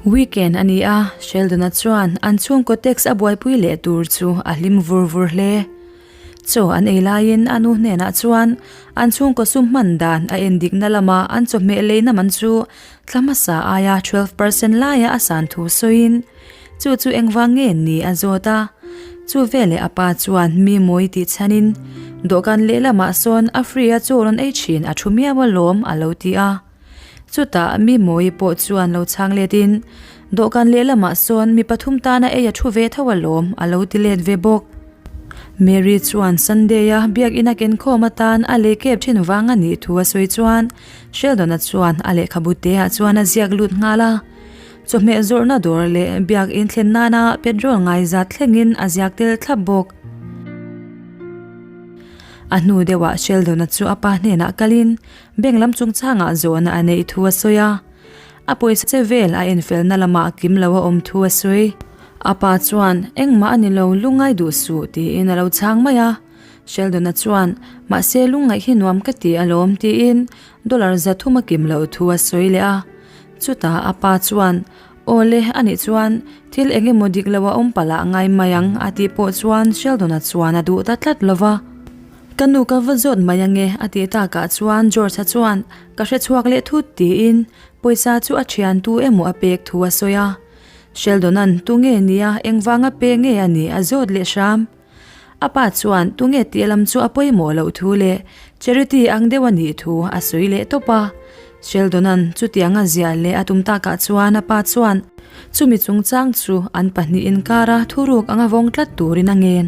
Weekend a ni a, Sheldon-a chuan an chhungkaw tax a buaipui leh tur chu a hlim vur vur hle. Chaw an ei laiin a nu hnenah chuan an chhungkaw sum hman dan a en dikna lama an chawhmeh leina man chu thla hmasa aia 12% laia a san thu sawiin chu chu engvang nge ni a zawt a. Chu veleh a pa chuan mi mawi tih chhanin dawhkan lehlamah sawn a free a chaw rawn ei thin a thu miau alawm a lo ti a. Chutah mi mawi pawh chuan lo chhang letin dawhkan lehlamah sawn mi pathum tana ei a thu ve tho alawm a lo ti let ve bawk. Mary chuan Sunday-a biakina kenkhawm atan a lei kep thin vang a nih thu a sawi chuan Sheldon-a chuan a lehkhabu te-ah chuan a ziak lut nghal a. Chawhmeh zawrhna dawr leh biakin thlen nana petrol ngaizat thlengin a ziak tel thlap bawk. A hnu deuhah Sheldon-a chu a pa hnenah kalin Bank lam chungchangah zawhna a neih thu a sawi a, a pawisa che vel a enfelna lamah kim lo a awm thu a sawi. A pa chuan, Engmah a ni lo, lungngai duh suh, tiin a lo chhang mai a. Sheldon-a chuan, Mahse lungngaih hi nuam ka ti alawm, tiin dollar 300 a kim loh thu a sawi leh a. Chutah a pa chuan, Aw le, anih chuan thil eng emaw dik lo a awm palh ah ngai mai ang, a tih pawh chuan Sheldon-a chuan a duh ta tlat lo va. Ka nu ka va zawt mai ange a tih takah chuan George-a chuan ka hre chhuak leh thut tiin pawisa chu a thian tu emaw a pek thu a sawi a. Sheldon-a'n tunge nia engvanga pe nge a nih a zawt leh hram. A pa chuan tunge tih lam chu a pawimawh loh thu leh charity ang deuh a nih thu a sawi leh tawp a. Sheldon-a'n chutiang a ziah leh a tum takah chuan a pa chuan chumi chungchang chu an pahnih inkara thuruk anga vawng tlat turin a ngen.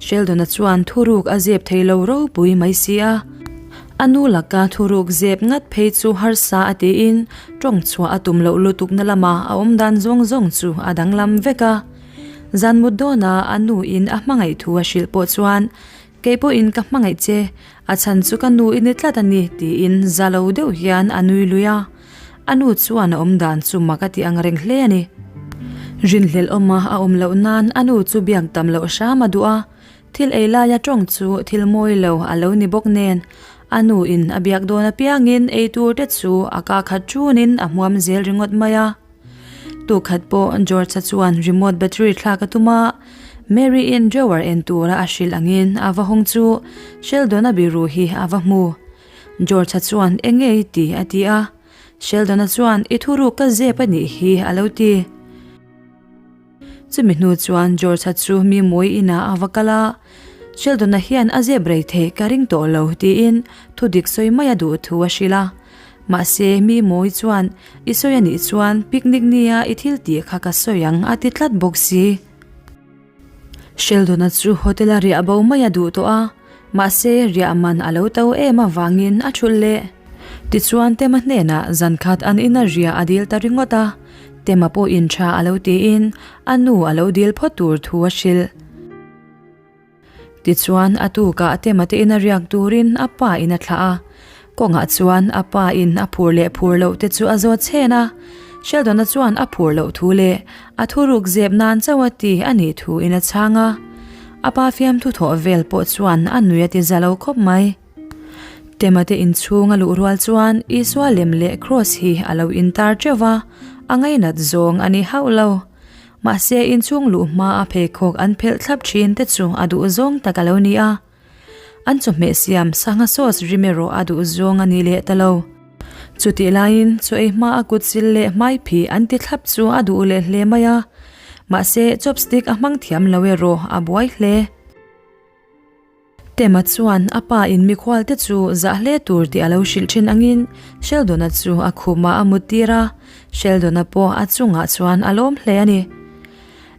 Sheldon-a chuan thuruk a zep thei lo ropui mai si a, a nu laka thuruk zep ngat phei chu harsa a tiin tawng chhuah a tum loh lutukna lama a awm dan zawng zawng chu a danglam vek a. Zan mut dawna a nu in a hmangaih thu a hrilh pawh chuan, Kei pawhin ka hmangaih che, a chhan chu ka nu i ni tlat a ni tiin za lo deuh hian a nui lui a. A nu chuan a awm dan chu mak a ti ang reng hle a ni. Rinhlelh awma a awm loh nan a nu chu biak tam loh hram a duh a, thil ei laia tawng chu thil mawi lo a lo ni bawk nen, a nu in a biak dawn apiangin ei tur te chu a ka khat ṭunin a hmuam zel ringawt mai a. Tukhat pawh George-a chuan remote battery thlak a tum a, Mary-in drawer en tura a hrilh angin a va hawng chu Sheldon-a biru hi a va hmu. George-a chuan eng nge i ti? a ti a. Sheldon-a chuan i thuruk ka zep a nih hi a lo ti. Chumi hnu chuan George-a chu mi mawi inah a va kal a, Sheldon-a hian a zep rei theih ka ring tawh lo tiin thu dik sawi mai a duh thu a hrilh a. Mahse mi mawi chuan i sawi a nih chuan picnic nia i thil tih kha ka sawi ang a ti tlat bawk si. Sheldon-a chu hotel-a riah bo mai a duh tawh a, mahse riah man a lo to em avangin a thulh leh. Tichuan Tema hnenah zan khat an ina riah a dil ta ringawt a, Tema pawhin tha a lo tiin a nu a lo dil phawt tur thu a hrilh. Tichuan a tukah Tema te ina riak turin a pa in a thlah a, kawngah chuan a pa in a phur leh phur loh te chu a zawt chhen a, Sheldon-a chuan a phur loh thu leh a thuruk zep nan chauh a ti a nih thu in a chhang a, a pa fiamthu thawh vel pawh chuan a nui a ti za lo khawp mai. Tema te inchhung a luh rual chuan Isua lem leh Kraws hi a lo intar teuh va, a ngainat zawng a ni hauh lo. Mahse inchhung luh hma a pheikhawk an phelh thlap thin te chu a duh zawng tak a lo ni a. An chawhmeh siam sangha sauce rim erawh a duh zawng a ni leh ta lo. Chutih laiin chaw ei hma a kut sil leh hmai phih an ti thlap chu a duh leh hle mai a. Mahse chopstick a hmang thiam lo erawh a buai hle. Tema chuan a pa in mikhual te chu zah hle tur tih a lo hrilh thin angin Sheldon-a chu a khumah a mut tir a, Sheldon-a pawh a chungah chuan a lawm hle a ni.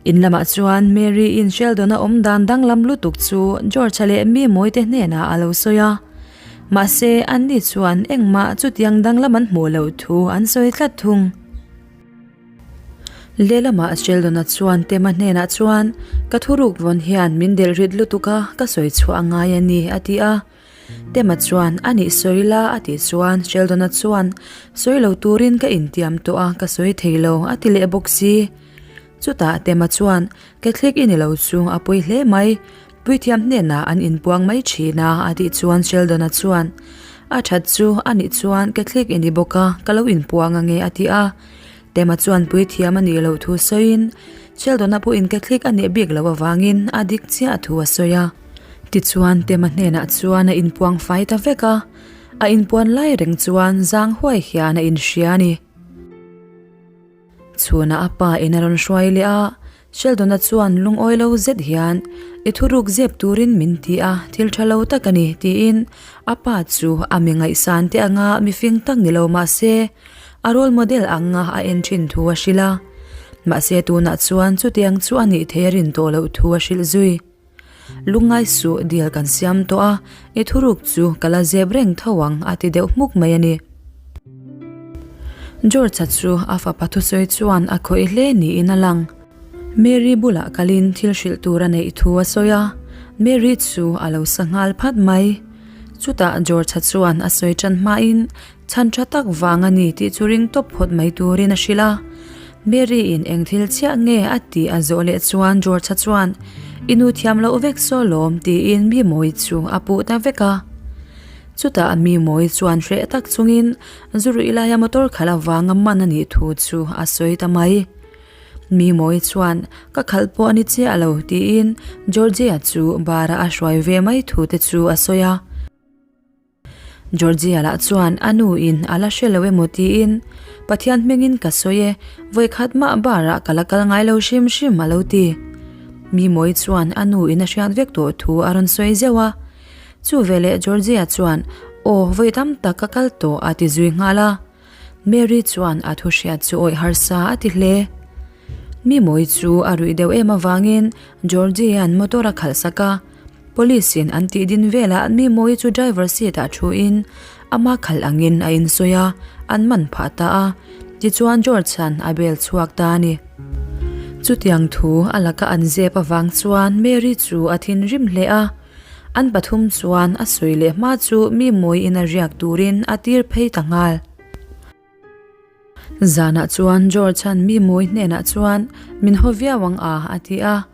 In lamah chuan Mary-in Sheldon-a awm dan danglam lutuk chu George-a leh mi mawite hnenah a lo sawi a, mahse anni chuan engmah chutiang danglam an hmuh loh thu an sawi tlat thung. Lehlamah Sheldon-a chuan Tema hnenah chuan, Ka thuruk vawn hian min delh rit lutuk a, ka sawi chhuah a ngai a ni, a ti a. Tema chuan, A nih sawi la, a tih chuan Sheldon-a chuan, Sawi lo turin ka intiam tawh a, ka sawi thei lo, a ti leh bawk si. Chutah Tema chuan, Catholic i ni lo chu a pawi hle mai, Puithiam hnenah an inpuang mai thin a, a tih chuan Sheldon-a chuan, A that chu, a nih chuan Catholic i ni bawk a, ka lo inpuang ange, a ti a. Tema chuan puithiam a nih loh thu sawiin Sheldon-a pawhin Catholic a nih bik loh avangin a dik chiah thu a sawi a. Tichuan Tema hnenah chuan a inpuang fai ta vek a, a inpuan lai reng chuan zang huai hian a inhria a ni. Chhunah a pa in a rawn hruai leh a, Sheldon-a chuan lungawi lo zet hian, I thuruk zep turin min ti a, thil tha lo tak a ni, tiin a pa chu a mi ngaihsan te anga mifing tak ni lo mah se, a role model anga a en thin thu a hrilh a. Mahse tunah chuan chutiang chu a nih thei a rin tawh loh thu a hrilh zui. Lungngai suh deal kan siam tawh a, i thuruk chu ka la zep reng tho ang a ti deuh hmuk mai a ni. George-a chu a fapa thusawi chuan a khawih hle niin a lang. Mary bulah kalin thil hrilh tur a neih thu a sawi a, Mary chu a lo sa nghal phat mai. Chutah George-a chuan a sawi tan hmain Chhan tha tak vang a ni tih chu ring tawp phawt mai turin a hrilh a. Mary-in eng thil chiah nge a tih a zawh leh chuan George-a chuan, I nu thiam loh vek saw lawm tiin mi mawi chu a puh ta vek a. Chutah mi mawi chuan hreh tak chungin zu ruih laia motor khalh avanga man a nih thu chu a sawi ta mai. Mi mawi chuan, Ka khalh pawh a ni chiah lo tiin George-a chu bar-ah a hruai ve mai thu te chu a sawi a. Georgia lah chuan a nu in a la hre lo emaw tiin, Pathian hmingin ka sawi e, vawikhat mah bar ah ka la kal ngai lo hrim hrim a lo ti. Mimawii chuan a nu in a hriat vek tawh thu a rawn sawi zeuh a. Chu veleh Georgia chuan, Aw, vawi tam tak ka kal tawh a ti zui nghal a. Mary chuan a thu hriat chu awih harsa a ti hle. Mimawii chu a ruih deuh em avangin Georgia-a'n motor a khalh sak a. Police in an tih din velah Mimawii chu driver seat ah thu in ama khalh angin a insawi a, an man phah ta a. Tichuan George-a'n a bel chhuak ta a ni. Chutiang thu a laka an zep avang chuan Mary chu a thinrim hle a. An pathum chuan a sawi leh hma chu Mimawii in a riak turin a tir phei ta nghal. Zanah chuan George-a'n mi mawi hnenah chuan, Min haw viau ang a, a ti a.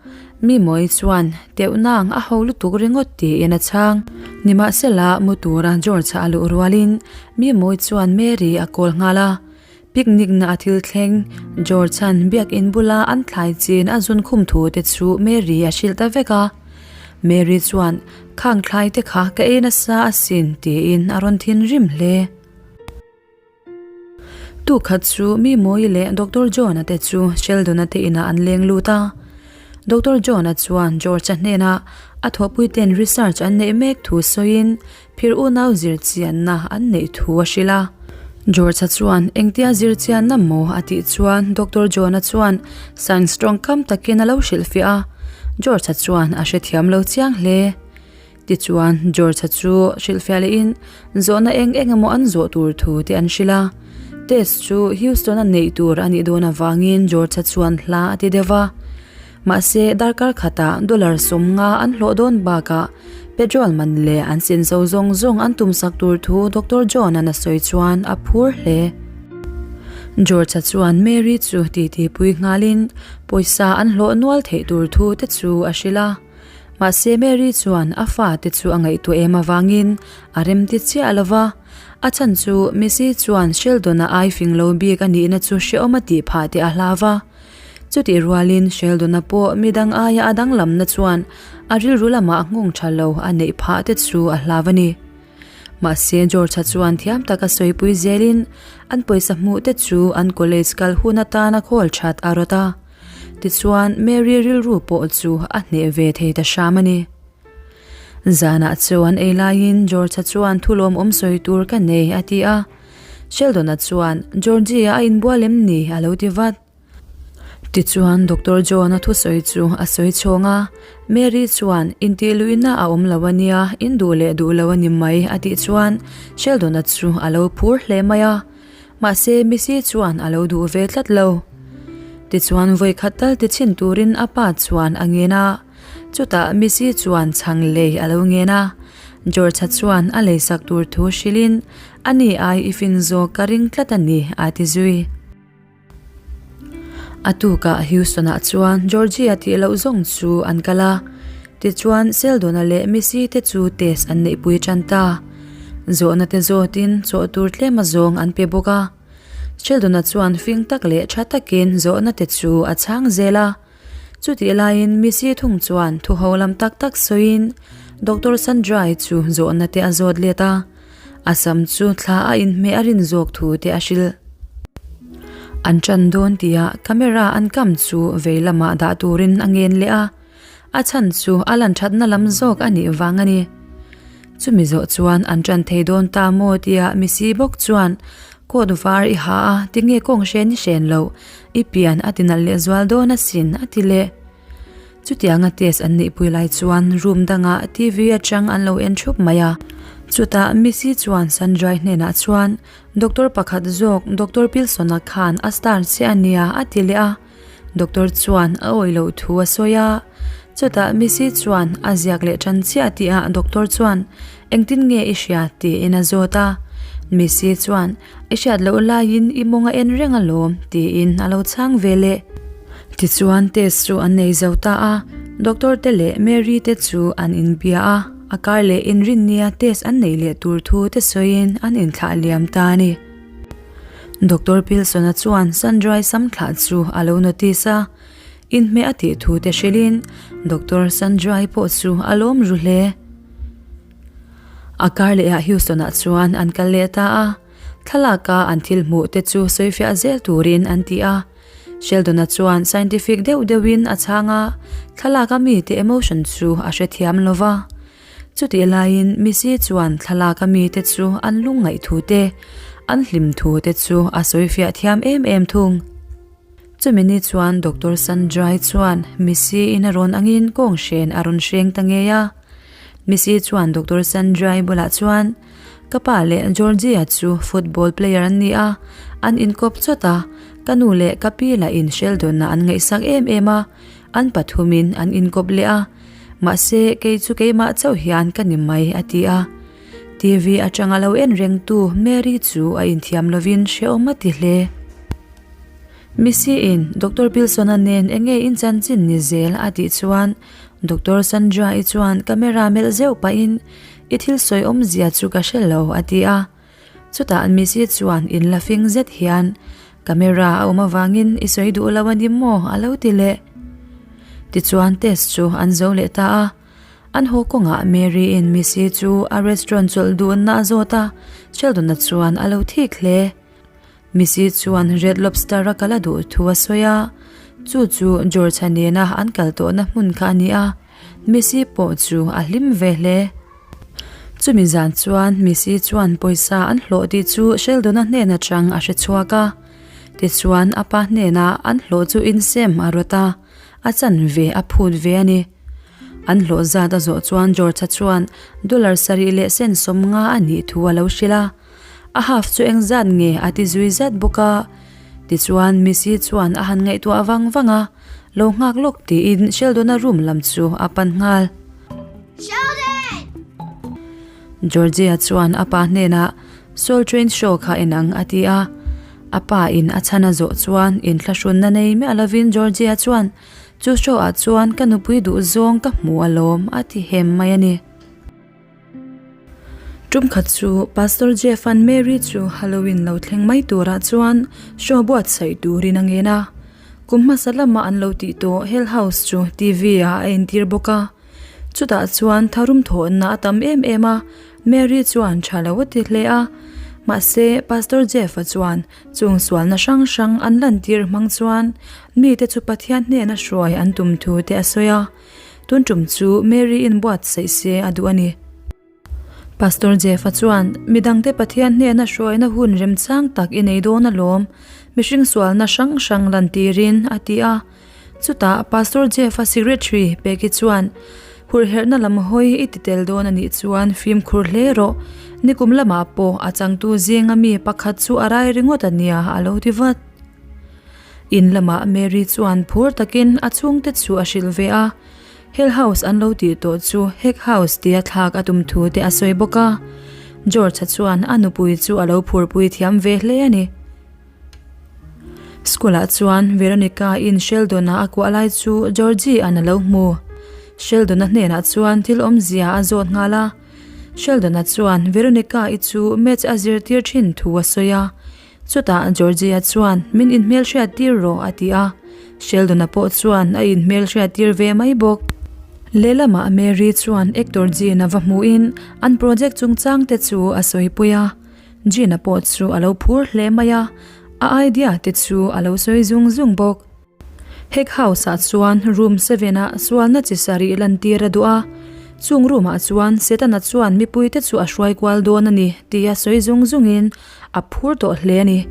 Mi mawi chuan, Teuh nang, a ho lutuk ringawt tiin a chhang. Nimahsela, mu tura George-a a luh rualin mi mawi chuan Mary a call nghal a. Picnic na a thil thleng, George-a'n biakin bula an thlai chin a zun khum thu te chu Mary a hrilh ta vek a. Mary chuan, Khang thlai te kha ka ei nasa asin, tiin a rawn thinrim hle. Tukhat chu mi Mawi leh Doctor John-a te chu Sheldon-a te inah an leng lut a. Doctor John-a chuan George-a hnenah a thawhpuite'n research an neih mek thu sawiin phir unau zirchianna an neih thu a hrilh a. George-a chuan engtia zirchianna maw a tih chuan Doctor John-a chuan science tawngkam takin a lo hrilhfiah a. George-a chuan a hrethiam lo chiang hle. Tichuan, George-a chu hrilhfiah lehin zawhna eng eng emaw an zawh tur thu te an hrilh a. Test chu Houston-a neih tur a nih dawn avangin George-a chuan hla a ti deuh va. Mahse, darkar khatah dollar 50 an hlawh dawn bakah petrol man leh an senso zawng zawng an tumsak tur thu Doctor John-a'n a sawi chuan a phur hle. George-a chuan Mary chu titipui nghalin pawisa an hlawh nual theih tur thu te chu a hrilh a. Mahse Mary chuan a fate chu a ngaihtuah em avangin a remti chiah lo va, a chhan chu Missy chuan Sheldon-a ai fing lo bik a nihna chu hrehawm a tih phah teh a hlau va. Chutih rualin Sheldon-a pawh midang aia a danglamna chuan a rilru lamah nghawng tha lo a neih phah te chu a hlau a ni. Mahse George-a chuan thiam taka sawipui zelin an pawisa hmuh te chu an college kal hun atana khawl that a rawt a. Tichuan, Mary rilru pawh chu a hneh ve thei ta hram a ni. Zanah chuan ei laiin George-a chuan thu lawmawm sawi tur ka nei a ti a. Sheldon-a chuan, Georgie-a a inbual em ni? a lo ti vat. Tichuan, Doctor John-a thusawi chu a sawi chhawng a. Mary chuan, Intihluihna a awm lo a nia, in duh leh duh lo a ni mai a tih chuan Sheldon-a chu a lo phur hle mai a. Mahse, Missy chuan a lo duh ve tlat lo. Tichuan vawikhat tal ti chhin turin a pa chuan a ngen a. Chutah Missy chuan chhang lei a lo ngen a. George-a chuan a leisak tur thu hrilhin, A ni ai i fin zawk ka ring tlat a ni, a ti zui. A tukah Houston-ah chuan Georgie-a tih loh zawng chu an kal a. Tichuan, Seldon-a leh Missy te chu test an neihpui tan ta. Zawhna te zawtin chawh tur tlem azawng an pe bawk a. Sheldon-a chuan fing tak leh tha takin zawhna te chu a chhang zel a. Chutih laiin Missy thung chuan thu ho lam tak tak sawiin Doctor Sandra-i chu zawhna te a zawt let a. A sam chu thla a inhmeh a rin zawk thu te a hrilh. An ṭan dawn tihah camera an kam chu vei lamah dah turin a ngen leh a. A chhan chu a lan thatna lam zawk a nih vang a ni. Chumi zawh chuan an tan thei dawn ta maw tia Missy bawk chuan coat var i ha a, tinge kawng hren i hren loh, i pian a ti nalh leh zual dawn asin a ti leh. Chutianga test an neihpui lai chuan room dangah TV atang an lo en thup mai a. Chutah Missy chuan Sanjay hnenah chuan Doctor pakhat zawk Doctor Pilson-a khan a star che a nia a ti leh a. Doctor chuan a awih loh thu a sawi a, chutah Missy chuan a ziak leh tan chiah tih ah doctor chuan engtin nge i hria tiin a zawt a, Missy chuan i hriat loh laiin i mawng a en reng alawm tiin a lo chhang ve leh. Tichuan test chu an nei zo ta a, doctor te leh Mary te chu an inbia a, a kar leh inrinnia test an neih leh tur thu te sawiin an inthlah liam ta a ni. Doctor Pilson-a chuan Sandra-i sam thlah chu a lo notice a, inhmeh a tih thu te hrilhin Doctor Sandra-i pawh chu a lawm ru hle. A kar lehah Houston-ah chuan an kal leh ta a, thlalaka an thil hmuh te chu sawifiah zel turin an ti a. Sheldon-a chuan scientific deuh deuhin a chhang a, thlalaka mite emotion chu a hrethiam lo va. Chutih laiin Missy chuan thlalak a mite chu an lungngaih thu te, an hlim thu te chu a sawifiah thiam em em thung. Chumi ni chuan Doctor Sanjay chuan Missy in a rawn angin kawng hren a rawn hreng ta ngei a. Missy chuan Doctor Sanjay bulah chuan, Ka pa leh Georgie-a chu football player an ni a, an inkawp chawt a, ka nu leh ka pi lah in Sheldon-a an ngaihsak em em a, an pathumin an inkawp leh a. Mahse, kei chu keimah chauh hian ka ni mai, a ti a. TV atanga lo en rengtu Mary chu a inthiam lovin hrehawm a ti hle. Missy-in Doctor Pilson-a nen eng nge in chanchin ni zel a tih chuan Doctor Sandra-i chuan camera melh zeuh pahin I thil sawi awmzia chu ka hre lo, a ti a. Chutah Missy chuan in la fing zet hian, Camera a awm avangin i sawi duh lo a ni maw? a lo ti leh. Tichuan test chu an zo leh ta a. An haw kawngah Mary-in Missy chu a restaurant chawlh duhna a zawt a, Sheldon-a chuan a lo thik hle. Missy chuan Red Lobster-a kal a duh thu a sawi a, chu chu George-a nena an kal tawhna hmun kha a ni a, Missy pawh chu a hlim ve hle. Chumi zan chuan Missy chuan pawisa an hlawh tih chu Sheldon-a hnen atang a hre chhuak a. Tichuan a pa hnenah an hlawh chu insem a rawt a, a chanve a phut ve a ni. An hlawh zat a zawh chuan George-a chuan dollar sarih leh sen 50 a nih thu a lo hrilh a. A half chu engzat nge a ti zui zat bawk a. Tichuan Missy chuan a han ngaihtuah vang vang a, lo nghak lawk tiin Sheldon-a room lam chu a pan nghal. Sheldon! Georgia chuan a pa hnenah Soul Train show kha en ang a ti a. A pa in a chhan a zawh chuan inthlahrunna nei miah lovin Georgia chuan chu show ah chuan ka nupui duh zawng ka hmu alawm a ti hem mai a ni. Tum khat chu Pastor Jeff-a'n Mary chu Halloween lo thleng mai turah chuan show buatsaih turin a ngen a. Kum hmasa lama an lo tih tawh Hell House chu TV ah a entir bawk a. Chutah chuan tharum thawhna a tam em em a, Mary chuan tha lo a ti hle a. Mahse, Pastor Jeff-a chuan chung sualna hrang hrang an lantir hmang chuan mite chu Pathian hnena hruai an tum thu te a sawi a. Tun tum chu Mary-in buatsaih se a duh a ni. Pastor Jeff-a chuan, Midangte Pathian hnena hruaina hun remchang tak i nei dawn alawm, mihring sualna hrang hrang lantirin, a ti a. Chutah Pastor Jeff-a secretary Peggy chuan, Hurherhna lam hawi i ti tel dawn a nih chuan fimkhur hle rawh, nikum lamah pawh a changtu zinga mi pakhat chu a rai ringawt a nia, a lo ti vat. In lamah Mary chuan phur takin a chhungte chu a hrilh ve a. Hell House an lo tih tawh chu Heck House tia thlak a tum thu te a sawi bawk a. George-a chuan a nupui chu a lo phurpui thiam ve hle a ni. School-ah chuan Veronica-in Sheldon-a a kuah lai chu Georgie-a'n a lo hmu. Sheldon-a hnenah chuan thil awmzia a zawt nghal a. Sheldon-a chuan Veronica-i chu maths a zirtir thin thu a sawi a. Chutah Georgie-a chuan, Min inhmelhriat tir rawh, a ti a. Sheldon-a pawh chuan a inhmelhriat tir ve mai bawk. Lehlamah Mary chuan actor Gene-a va hmuhin an project chungchang te chu a sawipui a. Gene-a pawh chu a lo phur hle mai a, a idea te chu a lo sawi zung zung bawk. Hack House-ah chuan room seven-ah sualna chi sarih lantir a duh a, chung room-ah chuan Setana chuan mipuite chu a hruai kual dawn a ni tia sawi zung zungin a phur tawh hle a ni.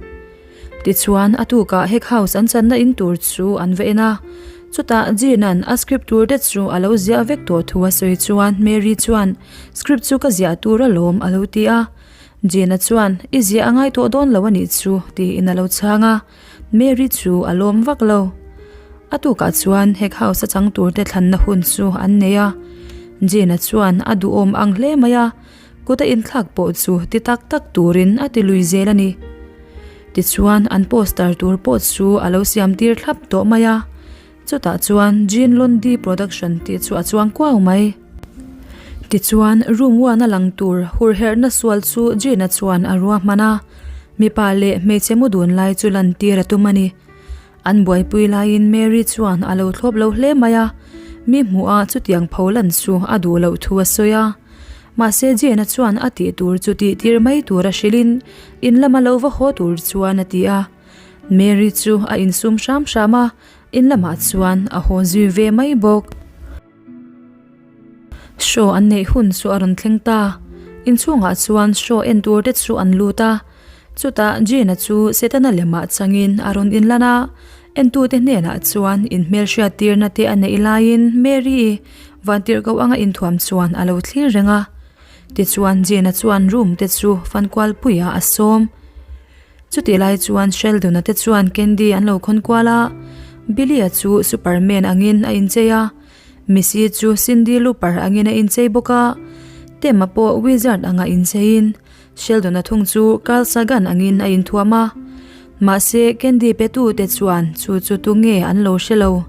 Tichuan, a tukah Hack House an channa in tur chu an va en a, chutah Jean-a'n a script tur te chu a lo ziah vek tawh thu a sawi chuan Mary chuan, Script chu ka ziah tur alawm a lo ti a. Jean-a chuan, I ziah a ngai tawh dawn lo a nih chu, tiin a lo chhang a. Mary chu a lawm vak lo. A tukah chuan Hack House a chang turte thlanna hun chu an nei a. Jane-a chuan a duhawm ang hle mai a, kut a inthlak pawh chu ti tak tak turin a ti lui zel a ni. Tichuan an poster tur pawh chu a lo siam tir thlap tawh mai a. Chutah chuan Jean Lundy Production tih chu a chuang kuau mai. Tichuan room one a lang tur hurherhna sual chu Jean-a chuan a ruahman a, mipa leh hmeichhe mu dun lai chu lantir a tum a ni. An buaipui laiin Mary chuan a lo thlawp lo hle mai a, mi hmuh a chutiang pho lan chu a duh loh thu a sawi a. Mahse Jean-a chuan a tih tur chu tih tir mai tur a hrilhin in lama lo va haw tur chuan a ti a. Mary chu a insum hram hram a, in lamah chuan a haw zui ve mai bawk. Show an neih hun chu a rawn thleng ta. Inchhungah chuan show en tur te chu an lut a. Chutah Jane-a chu Setana lemah changin a rawn inlan a. Entute hnenah chuan inhmelhriat tirna te a neih laiin Mary-i vantirhkoh anga inthuam chuan a lo thlir reng a. Tichuan Jane-a chuan room te chu fankualpuiah a sawm. Chutih lai chuan Sheldon-a te chuan Candy an lo khawn kual a, Billy-a chu Superman angin a inchei a, Missy chu Cindy Looper angin a inchei bawk a, Tem-a pawh Wizard anga incheiin Sheldon-a thung chu Carl Sagan angin a inthuam a. Mahse, Candy petute chuan chu chu tunge an lo hre lo.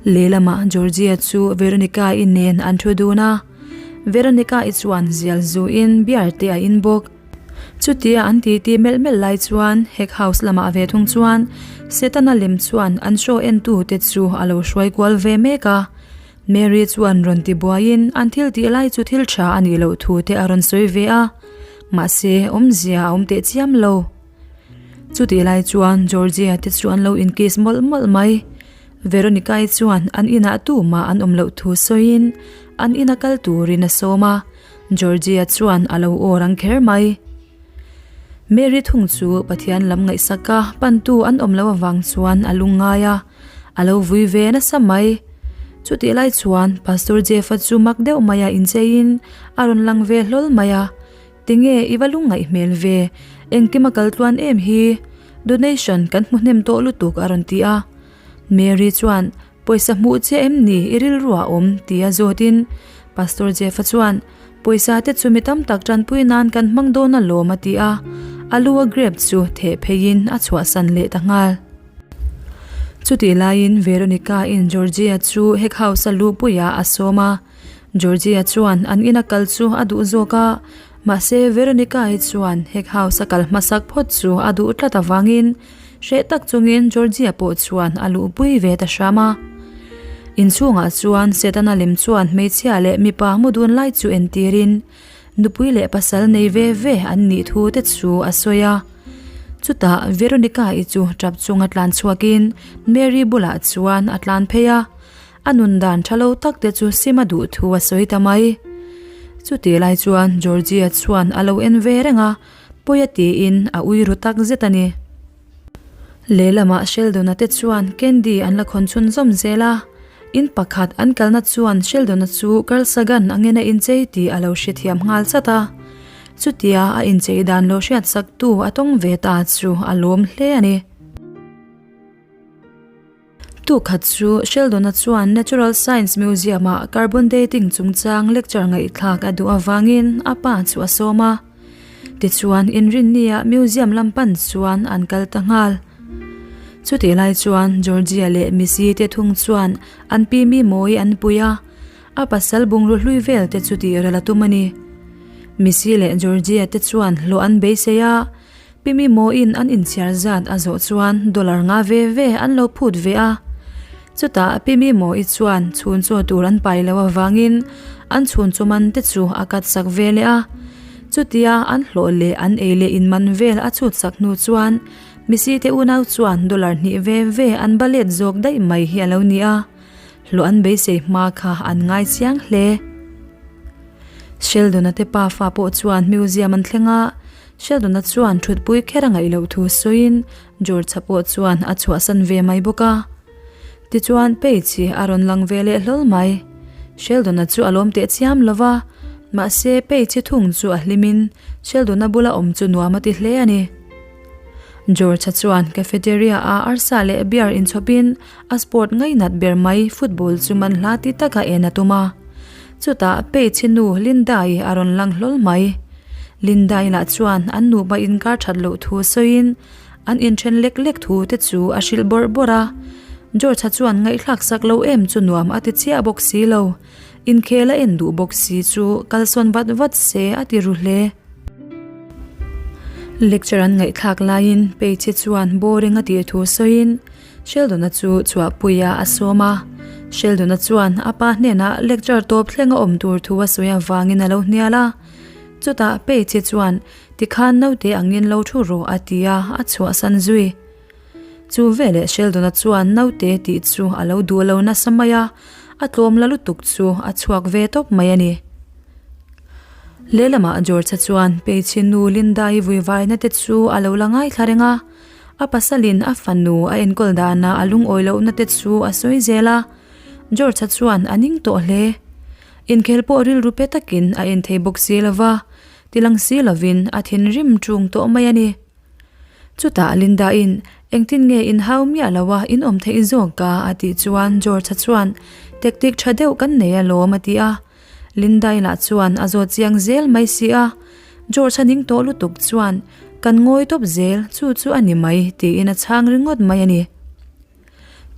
Lehlamah Georgia chu Veronica-i nen an thu dun a, Veronica-i chuan zial zuin beer te a in bawk. Chutia an titi melh melh lai chuan Hack House lamah ve thung chuan Setana lem chuan an show entu te chu a lo hruai kual ve mek a. Mary chuan rawn ti buaiin an thil tih lai chu thil tha a nih loh thu te a rawn sawi ve a, mahse awmzia a awm teh chiam lo. Chutih lai chuan Georgia te chu an lo inkiss mawlh mawlh mai. Veronica-i chuan an inah tumah an awm loh thu sawiin an ina kal turin a sawm a. Georgia chuan a lo aw rang kher mai. Mary thung chu Pathian lam ngaihsak a, pantu an awm loh avang chuan a lungngai a, a lo vui ve nasa mai. Chutih lai chuan Pastor Jeff-a chu mak deuh maia incheiin a rawn lang ve hlawl mai a, Tinge i va lungngaih hmel ve, engkim a kal tluan em hi? Donation kan hmu hnem tawh lutuk a rawn ti a. Mary chuan Pawisa hmuh chiah em ni i rilru a awm? tia zawtin Pastor Jeff-a chuan, Pawisa te chu mi tam tak tanpui nan kan hmang dawn alawm a ti a, a lu a grape chu theh pheiin a chhuahsan leh ta nghal. Chutih laiin Veronica-in Georgia chu Hack House-a luhpuiah a sawm a, Georgia chuan an ina kal chu a duh zawk a, mahse Veronica-i chuan Hack House-a kal hmasak phawt chu a duh tlat avangin Hreh tak chungin Georgia pawh chuan a luhpui ve ta hram a. Inchhungah chuan Setana lem chuan hmeichhia leh mipa mu dun lai chu entirin nupui leh pasal nei ve ve an nih thu te chu a sawi a. Chutah Veronica-i chu tap chunga tlan chhuakin Mary bulah chuan a tlan phei a, a nun dan tha lo tak te chu sim a duh thu a sawi ta mai. Chutih lai chuan Georgia chuan a lo en ve reng a. Pawi a tiin a ui ru tak zet a ni. Lehlamah Sheldon-a te chuan Candy an la khawn chhun zawm zel a, in pakhat an kalna chuan Sheldon-a chu Carl Sagan angin a inchei tih a lo hrethiam nghal chat a. Chutia a inchei dan lo hriatsaktu a tawng ve ta chu a lawm hle a ni. Tukhat chu Sheldon-a chuan Natural Science Museum-ah carbon dating chungchang lecture ngaihthlak a duh avangin a pa chu a sawm a. Tichuan, inrinnia museum lam pan chuan an kal ta nghal. Chutih lai chuan Georgia leh Missy te thung chuan an pi mi mawi an pui a, a pasal bungraw hlui vel te chu tih rel a tum a ni. Missy leh Georgia te chuan hlawh an beisei a. Pi Mimawiin an inchhiar zat a zawh chuan dollar nga ve ve an lo phut ve a. Chutah Pi Mimawii chuan chhun chaw tur an pai loh avangin an chhun chaw man te chu a cut sak ve leh a. Chutia an hlawh leh an ei leh in man vel a chhut sak hnu chuan Misi te unau chuan dollar hnih ve ve an ba let zawk daih mai hi a lo ni a. Hlawh an beisei hma kha an ngai chiang hle. Sheldon-a te pafa pawh chuan museum an thleng a, Sheldon-a chuan thutpui kher a ngaih loh thu sawiin George-a pawh chuan a chhuahsan ve mai bawk a. Tichuan Paige hi a rawn lang ve leh hlawl mai. Sheldon-a chu a lawm teh chiam lo va, mahse Paige-i thung chu a hlimin Sheldon-a bula awm chu nuam a ti hle a ni. George-a chuan cafeteria-a arsa leh beer inchhawpin a sport ngainat ber mai football chu man hla ti taka en a tum a. Chutah Paige-i nu Linda-i a rawn lang hlawl mai. Linda-i lah chuan an nupa inkar that loh thu sawiin an inthen lek lek thu te chu a hrilh bawrh bawrh a. George-a chuan ngaihthlak sak lo em chu nuam a ti chiah bawk si lo. Inkhel a en duh bawk si chu kalsawn vat vat se a ti ru hle. Lecture an ngaihthlak laiin Paige chuan boring a tih thu sawiin Sheldon-a chu chhuahpuia a sawm a. Sheldon-a chuan a pa hnenah lecture tawp thleng a awm tur thu a sawi avangin a lo hnial a. Chutah Paige chuan tikhan naute angin lo thu rawh a ti a, a chhuahsan zui. Chu veleh Sheldon-a chuan naute tih chu a lo duh lo nasa mai a, a tlawm la lutuk chu a chhuak ve tawp mai a ni. Lehlamah George-a chuan Paige-i nu Linda-i vuivaina te chu a lo la ngaithla reng a, a pasalin a fanu a enkawl dana a lungawi lohna te chu a sawi zel a, George-a chuan a ning tawh hle. Inkhel pawh rilru pe takin a en thei bawk si lova, tilang si lovin a thinrim ṭung tawh mai a ni. Chutah Linda-in, Engtin nge in hau miah lo a, in awm theih zawk a? a tih chuan George-a chuan, Tactic tha deuh kan nei alawm a ti a. Linda-i lah chuan a zawt chiang zel mai si a. George-a ning tawh lutuk chuan, Kan ngawi tawp zel, chu chu a ni mai, tiin a chhang ringawt mai a ni.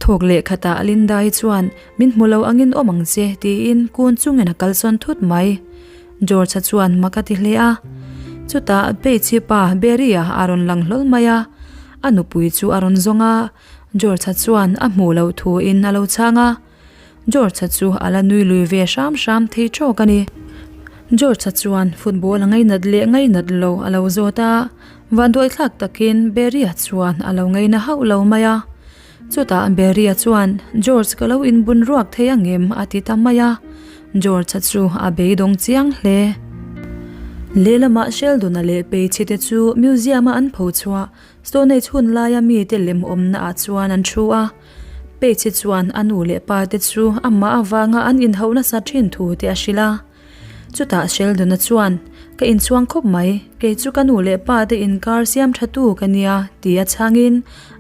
Thawk leh khatah Linda-i chuan, Min hmu lo angin awm ang che, tiin kun chungin a kalsawn thut mai. George-a chuan mak a ti hle a. Chutah Paige-i pa Barry-a a rawn lang hlawl mai a. A nupui chu a rawn zawng a, George-a chuan a hmuh loh thuin a lo chhang a. George-a chu a la nui lui ve hram hram thei tawk a ni. George-a chuan football a ngainat leh ngainat lo a lo zawt a, vanduaithlak takin Barry-a chuan a lo ngaina hauh lo mai a. Chutah Barry-a chuan, George ka lo inbun ruak thei angem? a ti ta mai a. George-a chu a beidawng chiang hle. Lehlamah Sheldon-a leh Peichhi te chu museum-a an pho chhuah Stone Age hun laia mite lem awmna ah chuan an thu a. Peichhi chuan a nu leh pa te chu amah avanga an inhauh nasa thin thu te a hrilh a. Chutah Sheldon-a chuan, Ka inchhuang khawp mai, kei chu ka nu leh pa te inkar siam tha tu ka nia, ti a chhangin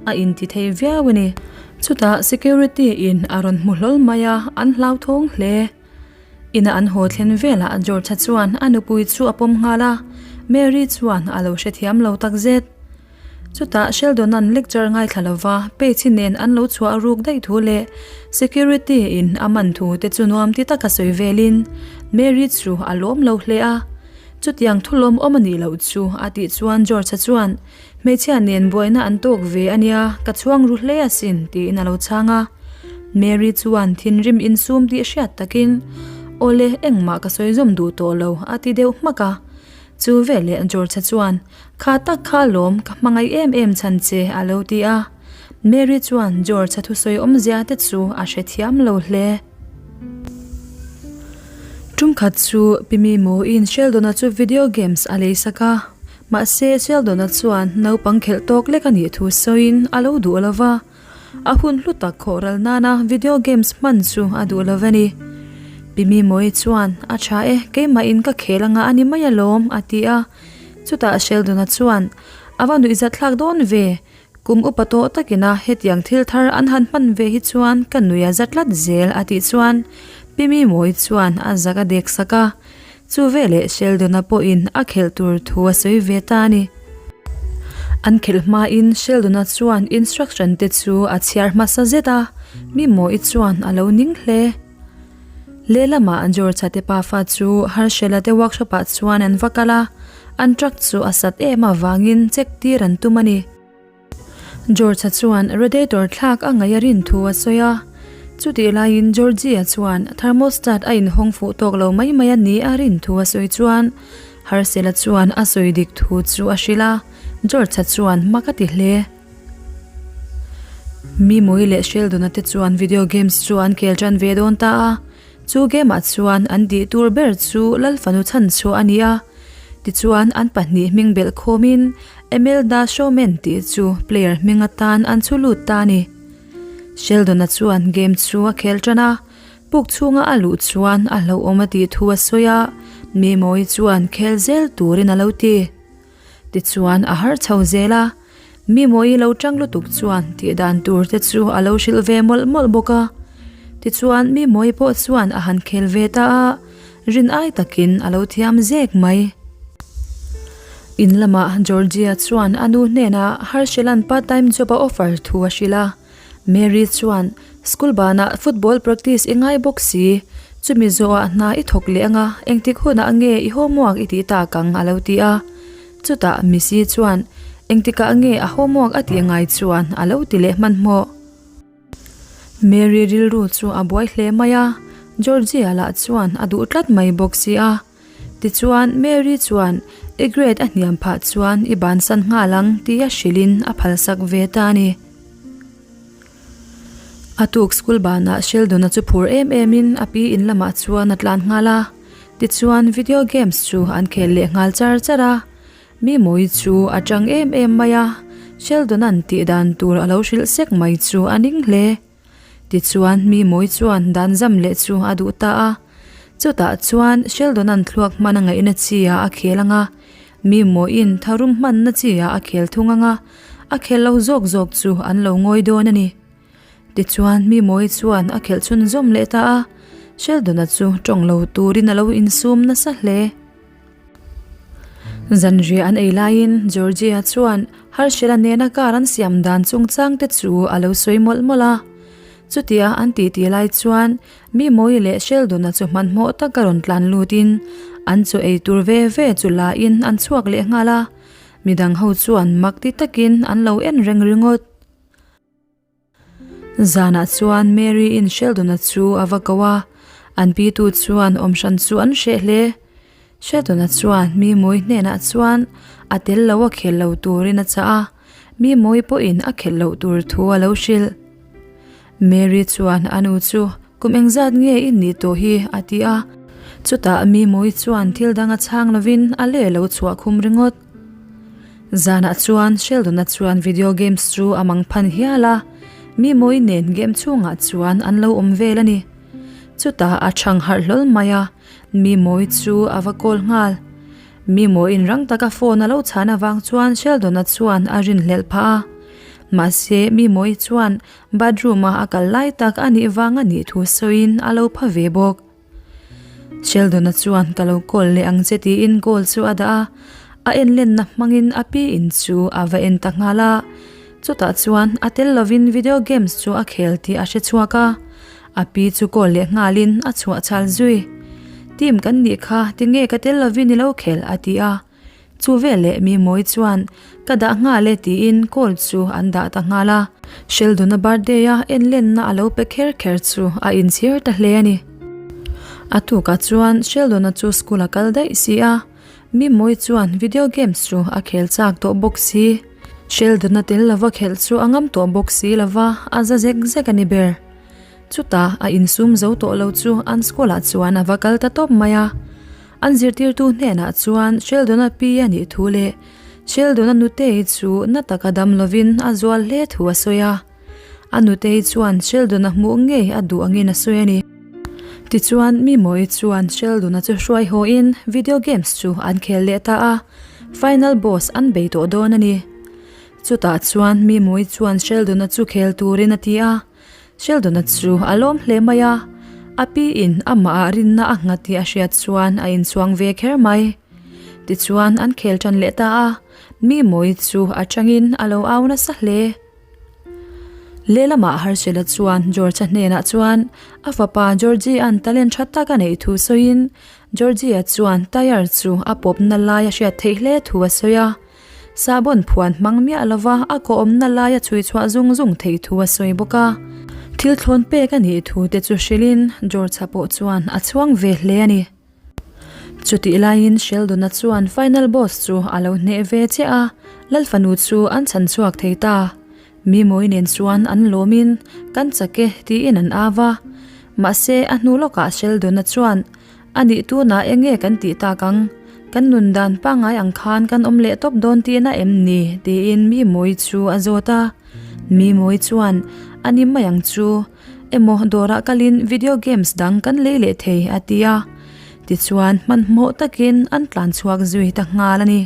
a inti thei viau a ni. Chutah security in a rawn hmu hlawl mai a, an hlauthawng hle. Ina an haw thlen velah George-a chuan a nupui chu a pawm nghal a, Mary chuan a lo hrethiam lo takzet. Chutah Sheldon-a'n lecture ngaithla lova Paige-i nen an lo chhuah ruk daih thu leh security in a man thu te chu nuam ti taka sawi velin Mary chu a lawm lo hle a. Chutiang thu lawmawm a nih loh chu a tih chuan George-a chuan hmeichhia nen buaina an tawk ve a nia, ka chhuang ru hle asin tiin a lo chhang a. Mary chuan thinrim insum tih hriat takin Awle, engmah ka sawi zawm duh tawh lo a ti deuh hmak a. Chu veleh George-a chuan Kha tak kha lawm, ka hmangaih em em chhan che, a lo ti a. Mary chuan George-a thusawi awmzia te chu a hrethiam lo hle. Tumkhat chu Pi Mimuin Sheldon-a chu video games a lei sak a. Mahse, Sheldon-a chuan naupang khelh tawk lek a nih thu sawiin a lo duh lo va. A hun hlu tak khawh ral nana video games hman chu a duh lo a ni. Pi Mimawii chuan, A tha e, keimahin ka khel anga a ni mai alawm, a ti a. Chutah Sheldon-a chuan, A va nuihzat thlak dawn ve, kum upa tawh takina hetiang thil thar an han hman ve hi chuan ka nuih a za tlat zel, a tih chuan Pi Mimawii chuan a zak a dek sak a. Chu veleh Sheldon-a pawhin a khelh tur thu a sawi ve ta a ni. An khelh hmain Sheldon-a chuan instruction te chu a chhiar hmasa zet a, Mimawii chuan a lo ning hle. Lehlamah George-a te pafa chu Herschel-a te workshop-ah chuan an va kal a. An truck chu a sat em avangin check tir an tum a ni. George-a chuan radiator thlak a ngaih a rin thu a sawi a. Chutih laiin Georgie-a chuan thermostat a inhawng fuh tawk lo mai mai a ni a rin thu a sawi chuan Harsela chuan a sawi dik thu chu a hrilh a, George-a chuan mak a ti hle. Mimui leh Sheldon-a te chuan video games chu an khel tan ve dawn ta a, chu game-ah chuan an tih tur ber chu Lal fanu chhan chhuah a ni a. Tichuan an pahnih hming belh khawmin Emelda Showman tih chu player hming atan an chhu lut ta a ni. Sheldon-a chuan game chu a khel tan a, puk chhunga a luh chuan a hlauhawm a tih thu a sawi a, Mimawii chuan khel zel turin a lo ti. Tichuan a har chho zel a, mi mawi lo tang lutuk chuan tih dan tur te chu a lo hrilh ve mawlh mawlh bawk a. Tichuan mi mawi pawh chuan a han khel ve ta a, rin ai takin a lo thiam zek mai. In lamah Georgia chuan a nu hnenah Harshelan part time job a offer thu a hrilh a. Mary chuan, School banah football practice i ngai bawk si, chumi zawhah hna i thawk leh anga engtik hunah nge i homework i tih tak ang a lo ti a. Chutah Missy chuan, Engtikah nge a homework a tih ngai chuan a lo ti leh hmanhmawh. Mary rilru chu a buai hle mai a, Georgia lah chuan a duh tlat mai bawk si a. Tichuan, Mary chuan, I grade a hniam phah chuan i bansan nghal ang tia hrilhin a phalsak ve ta a ni. A tuk school banah Sheldon-a chu phur em emin a pi in lamah chuan a tlan nghal a. Tichuan, video games chu an khel leh nghal char char a. Mi mawi chu a tang em em mai a, Sheldon-a'n tih dan tur a lo hrilh sek mai chu a ning hle. Tichuan, mi mawi chuan dan zam leh chu a duh ta a. Chutah chuan Sheldon-a'n thluak hman a ngaihna chi-ah a khel ang a, mi mawiin tharum hmanna chi-ah a khel thung ang a, a khel lo zawk zawk chu an lo ngawi dawn a ni. Tichuan, mi mawi chuan a khelh chhunzawm leh ta a, Sheldon-a chu tawng lo turin a lo insum nasa hle. Zanriah an ei laiin Georgia chuan Herschel-a nena car an siam dan chungchang te chu a lo sawi mawlh mawlh a. Chutia an titi lai chuan mi mawi leh Sheldon-a chu hmanhmawh taka rawn tlan lutin an chaw ei tur ve ve chu la in an chhuak leh nghal a. Midang ho chuan mak ti takin an lo en reng ringawt. Zanah chuan Mary-in Sheldon-a chu a va ko a, an pitu chuan awm hran chu an hreh hle. Sheldon-a chuan mi mawi hnenah chuan a tel lo a khel lo turin a chah a, mi mawi pawhin a khelh loh tur thu a lo hrilh. Mary chuan a nu chu kum engzat nge i nih tawh hi a ti a, chutah mi mawi chuan thil dang a chhang lovin a leh lo chhuah khum ringawt. Zanah chuan Sheldon-a chuan video games chu a mang phan hial a, mi mawi nen game chhungah chuan an lo awm vel a ni. Chutah a chhang harh hlawl mai a, mi mawi chu a va call nghal. Mi mawiin rang taka phone a lo chhan avang chuan Sheldon-a chuan a rinhlelh phah a. Mahse, mi mawi chuan bathroom-a a kal lai tak a nih vang a nih thu sawiin a lo pha ve bawk. Sheldon-a chuan ka lo call leh ang che tiin call chu a dah a, a en lenna hmangin a pi in chu a va en ta nghal a. Chutah chuan a tel lovin video games chu a khel tih a hre chhuak a, a pi chu call leh nghalin a chhuah chhal zui. Team kan nih kha tinge ka tel lovin i lo khel a ti a. Chu veleh mi mawi chuan ka dah nghal e tiin call chu an dah ta nghal a. Sheldon-a birthday a en lenna a lo pe kher kher chu a inchhir ta hle a ni. A tukah chuan Sheldon-a chu school a kal daih si a, mi mawi chuan video games chu a khel chak tawh bawk si. Sheldon-a tel lova khelh chu a ngam tawh bawk si lova, a za zek zek a ni ber. Chutah a insum zo tawh lo chu an school ah chuan a va kal ta tawp mai a. An zirtirtu hnenah chuan Sheldon-a pi a nih thu leh Sheldon-a nutei chu na taka dam lovin a zual hle thu a sawi a. A nutei chuan Sheldon-a hmuh ngei a duh angin a sawi a ni. Tichuan, Mimawii chuan Sheldon-a chu hruai hawhin video games chu an khel leh ta a, final boss an bei tawh dawn a ni. Chutah chuan Mimawii chuan Sheldon-a chu khel turin a ti a. Sheldon-a chu a lawm hle mai a, a pi in amah ah rinna a nghat tih a hriat chuan a inchhuang ve kher mai. Tichuan an khel tan leh ta a, mi mawi chu a changin a lo au nasa hle. Lehlamah Herschel-a chuan George-a hnenah chuan a fapa Georgie-a'n talent tha tak a neih thu sawiin. Georgie-a chuan tyre chu a pawpna lai a hriat theih hle thu a sawi a. Sahbawn phuan hmang miah lova a kawhawmna laia chhui chhuah zung zung theih thu a sawi bawk a. Thil thlawn pek a nih thu te chu hrilhin George-a pawh chuan a chhuang ve hle a ni. Chutih laiin Sheldon-a chuan final boss chu a lo hneh ve chiah a, Lalfanu chu an chhan chhuak thei ta. Mimawi nen chuan an lawmin kan chak e tiin an au a. Mahse a hnu lawkah Sheldon-a chuan A nih tunah eng nge kan tih tak ang? Kan nun dan pangngai ang khan kan awm leh tawp dawn tihna em ni? tiin mi mawi chu a zawt a. Mi mawi chuan, A ni mai ang chu. Emaw dawrah kalin video games dang kan lei leh thei a ti a. Tichuan hmanhmawh takin an tlan chhuak zui ta nghal a ni.